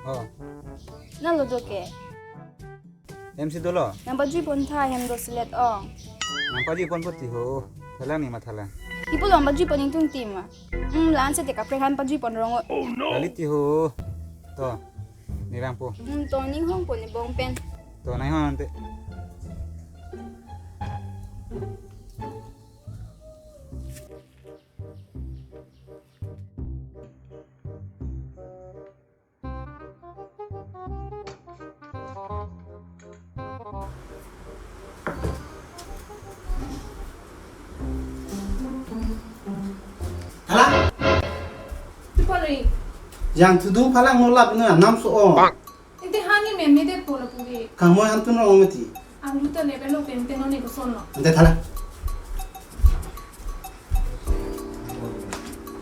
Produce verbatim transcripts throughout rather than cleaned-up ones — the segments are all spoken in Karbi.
Oh. Nalo do ke? Hem si dolo. Nang pajui pon tha hem do selet ong. Nang pajui pon poti ho. Thalang ne ma thalang. Ipo lo nang pajui pon ingtung tim ma. Hmm, la-an sete kaprek aphan pajui pon rong o. Kali ti ho. To. Ne vangpo. Hmm, to ning hong pon ne bong pen. To nai hong ante. Thalang. Ipo lo? Jangthu dung phalang mo lap na nam so o. Ante hani meme det po lapu ke. Kangmoi hantun rong mati. Anglu ta ne pelo pen te non ne ko son lo. Ante thalang.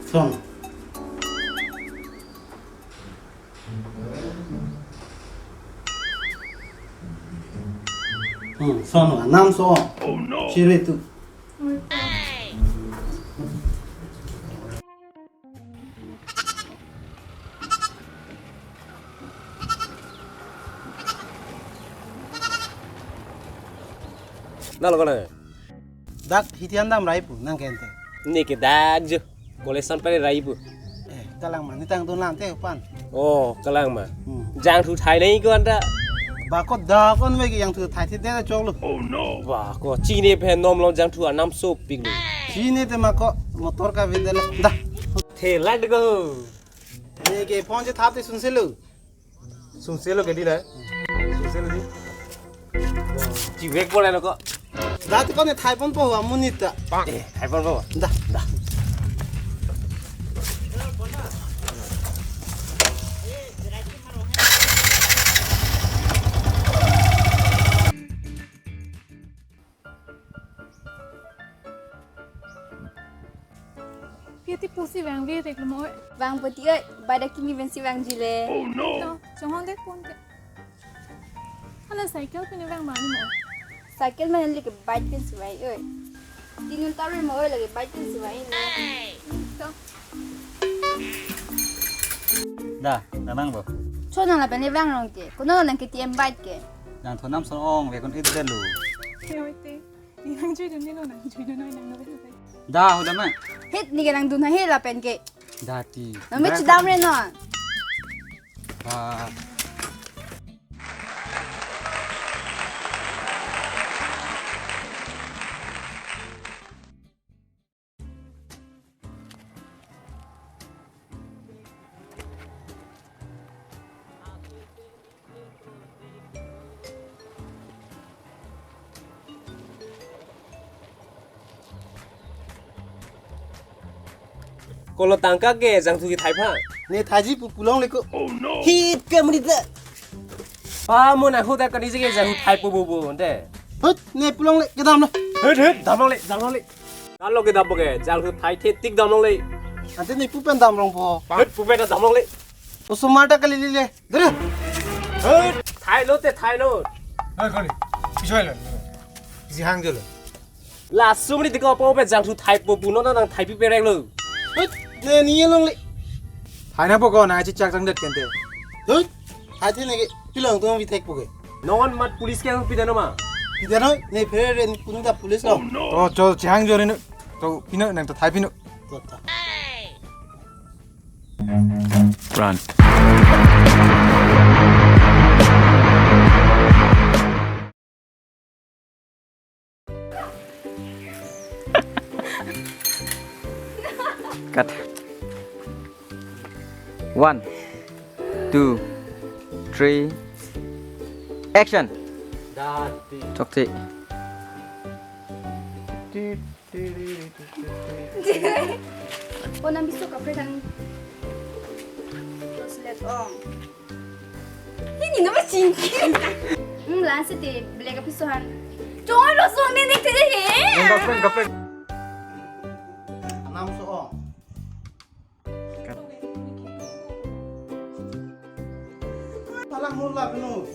Son. Hmm, son lo, nam so. Oh no. Chiri tu. Nalo kona? Dak hitian dam rai pu nang kente. Ne ke dak jo. Collection pare rai pu. Eh, kalang ma, ne tang don lang te pan. Oh, kalang ma. Hmm. Jangthu thai nai ko anta. Ba ko da kon me ke jangthu thai thi de chok lo. Oh no. Ba ko chini phe nom lo jangthu anam so pik lo. Chini te ma ko motor ka vin de la. Da. Thela de ko. Ne ke phone je thap te sun se lo. Sungse lo ke di la. Sungse lo di. Chivek pon lo ko. Da ti ko ne thai pon po wa munit ta. Eh, thai pon po. Da. Da. Pia ti pusi vang vi rek lo mo. Vang poti oi, bada kimi ben si vang jile. Oh no. To, chonghong det pon ke. Hala cycle pine vang mani mo. Cycle mane lake bike pen si vai oi. Tinun taru mo oi lake bike pen si vai ne. To. Da, namang bo. Cho nang lapen ne vang rong ke. Kono nang K T M bike ke. Nang thonam son ong ve kon it de lu. Ke oi te. Nang jui dun ni lo nang jui dun noi nang no. Da, hoda ma. Hit ne ke nang dun ha he lapen ke. Da ti. Nang me chidam re non. Ah. Kolo tangka ke jangthu ke thai pha. Ne thaiji pu pulong le ko. Oh no. Hit ke muni te. Pa mo na hoda kani je ke jangthu thai po bo bo nte. Hut ne pulong le kedam lo. Hut hut dam long le dam long le. Kalo kedam po ke jangthu thai the tik dam long le. Ante ne pu pen dam rong po. Hut pu pen dam long le. Osomar ta kali le. Dere. Hut thai lo te thai lo. Hai kali. Kisoi lo. Kisi hang jolo. Laso muni tiko po pe jangthu thai po pu non nang thai pi perek lo. Hut, ne ni long le. Thai na po ko na chi chak chang det kente. Hut, thai thi ne ke pilong tung vi thek po ke. Non mat police ke pi dano ma. Pi dano ne phere re ni punu ta police lo. To cho chang jo re no. To pino nang to thai pino. To ta. Run. Cut. One, two, three, action. Dati. Chokche. Tit, tit, tit, tit, tit. Oh, nang bisu kaprek nang. Terus lihat, oh. Ini nama cingki. Hmm, la-an sete black apiso han. Chong lo song ne nek te he. Kaprek, kaprek. Anam so, oh. Palang mo lap no.